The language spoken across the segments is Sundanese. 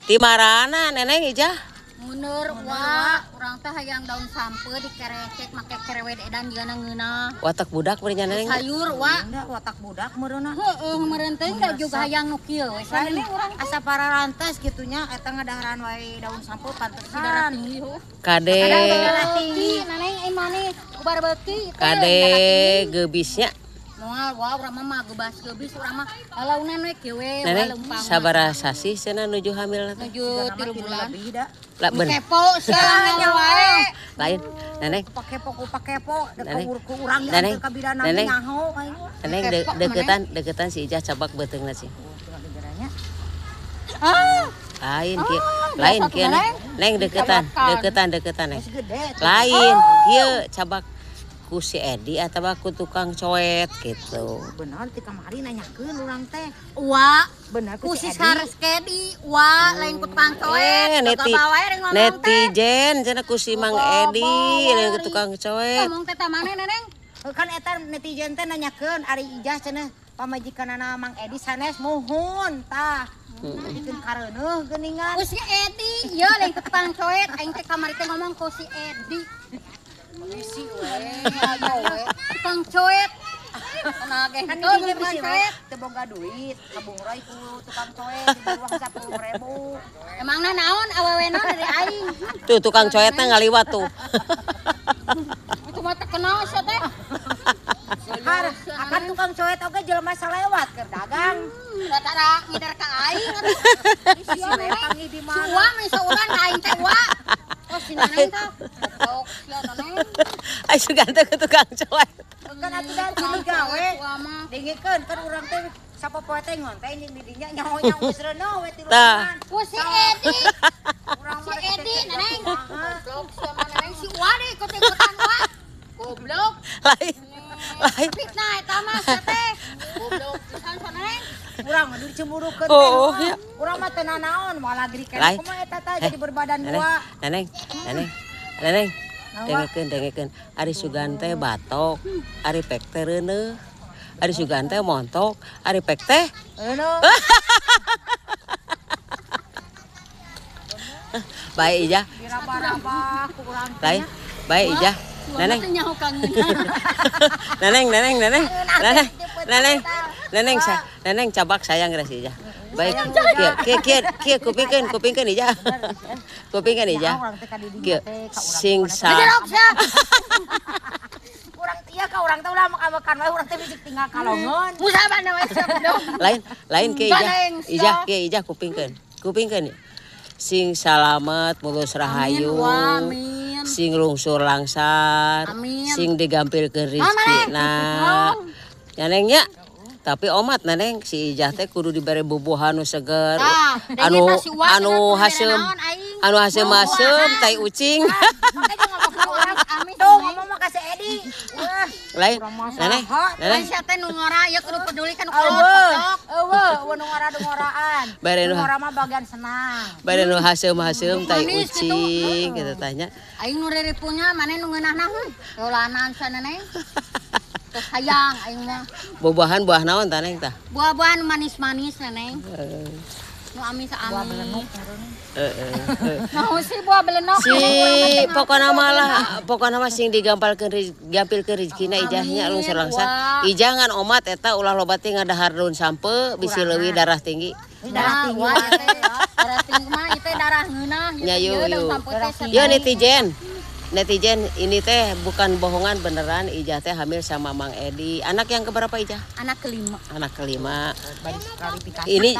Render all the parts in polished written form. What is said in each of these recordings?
Di marana Neneng Ijah? Mundur wa, urang teh hayang daun sampeu dikerecek make kerewed edan jigana ngeunah. Watak budak meureun nya Neneng. Sayur wa. Watak budak meureunna. Heueuh meureun teh da juga hayang nu kieu we. Lain asa pararantes kitu nya eta ngadaharan wae daun sampeu pantesan. Darah tinggi heuh. Kade. Darah tinggi Neneng ai maneh ubar beuki. Kade geubisnya. Moal wa urang mah gebas-gebis urang mah lalaunan we kieu we. Neneng sabaraha sasih cenah nuju hamil teh? Nuju 3 bulan. Lah bener. Kepo sia wae. Lain Neneng. Kepo kepo ku urang Neneng ka bidana nyaho aing. Neneng deketan si Ijah cabak beuteungna sih. Lain kieu, lain kieu Neng deketan Neng. Lain kieu cabak ku si Edi atau ku tukang coet gitu. Bener ti kamari nanyakeun urang teh. Wa, bener ku si Edi. Wa, lain ku tukang coet. Netizen cenah ku si Mang Edi lain ku tukang coet. Ngomong teh maneh Neneng? Kan eta netizen teh nanyakeun ari Ijah cenah pamajikanana Mang Edi sanes muhun tah. Bikin kareuneuh geuningan. Ku si Edi, ieu lain ku tukang coet, aing teh kamari teh ngomong ku si Edi. Bisi we, tukang coet. Kan di tukang coet teu boga duit, kabungroy ku tukang coet di bawah 10.000. Emangna naon awewena dari aing? Tuh tukang coetna ngaliwat tuh. Itu mah teu kenal sia teh. Har, akan tukang coet oge jelema salewat keur dagang. Rata-rata ngider ka aing atuh. Si we panggih di mana? Si Uwa mah sauran ka aing teh Uwa. Oh si Neneng teh. Goblok sia Neneng. Ai sugan teh ku tukang coet. Kan atuh da cili gawe. Dengikeun kan urang teh sapopoe teh ngonten jeung di dinya nyaho-nyaho geus reuneuh we tilu bulan. Ku si Edi. Si Edi Neneng. Goblok sia Neneng si Uwa deh ikut-ikutan Uwa. Goblok. Lain. Lain. Fitnah eta mah sia teh. Goblok pisan sia Neneng. Urang mah dicemburukeun teh. Urang mah teu nanaon moal lagri keneh kumaha eta tah jadi berbadan dua. Neneng, Neneng. Neneng. Dengekeun. Ari sugan teh batok, ari pek teh reuneuh. Ari sugan teh montok, ari pek teh reuneuh. Baik Ijah. Diraba-raba ku urang teh. Baik Ijah. Neneng. Neneng. Neneng. Neneng cabak sayang geus Ijah. Baik. Kieu kupingkeun Ijah. Kupingkeun Ijah. Kieu sing sa. Urang ieu ka urang teh ulah makan wae urang teh bisi tinggal kalongon. Musabana wae sia. Lain kieu Ijah. Ijah kieu Ijah kupingkeun. Kupingkeun. Sing salamet mulus rahayu. Sing lungsur langsar. Sing digampilkeun rezekina. Neneng nya. Tapi omat Neneng si Ijah teh kudu dibere bubuhan nu seger. Anu anu haseum. Anu haseum-haseum tai ucing. Tuh ngomong mah ka si Edi. Lain. Neneng. Neneng sia teh nu ngora ieu kudu peduli kan kolot. Eueuh, nu ngora ngoraan. Bare nu ngora mah bagian senang. Bare nu haseum-haseum tai ucing gitu tanya. Aing nu riripunya maneh nu ngeunahna dolanan sia Neneng. Terus hayang aing mah. Buah-buahan buah naon tah Neng tah? Buah-buahan manis-manis Neneng. Nu amis-amis. Buah belenuk. Heeh. Naon sih buah belenuk? Si pokona mah lah, pokona mah sing digampalkeun gampilkeun rezekina Ijahnya lungsur langsar. Ijah ngan omat eta ulah loba teh ngadahar daun sampeu bisi leuwih darah tinggi. Darah tinggi. Darah tinggi mah ieu teh darah ngeunah. Nya yu. Yo netizen. Netizen ini teh bukan bohongan beneran Ijah teh hamil sama Mang Edi. Anak yang keberapa Ijah? Anak kelima. Anak kelima. Ini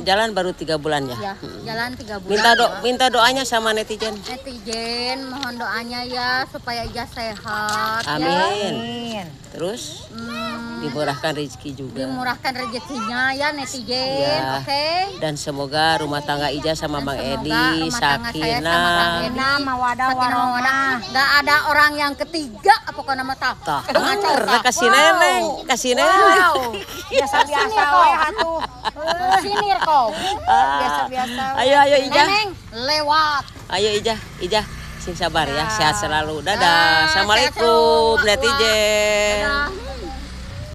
jalan baru 3 bulan ya? Ya, jalan 3 bulan. Minta doanya sama netizen. Netizen mohon doanya ya supaya Ijah sehat. Amin. Ya. Terus dimurahkan rezeki juga. Dimurahkan rezekinya ya netizen, ya. Oke. Okay? Dan semoga rumah tangga Ijah sama Mang Edi sakinah, mawadah warahmah. Gak ada orang yang ketiga pokoknya mah tah. Kasih Neneng, kasih Neneng. Biasa-biasa we atuh. Sinir kau. Biasa-biasa. Ayo ayo Ijah. Neneng lewat. Ayo Ijah, Ijah. Sing sabar ya, sehat selalu. Dadah. Assalamualaikum netizen. Dadah.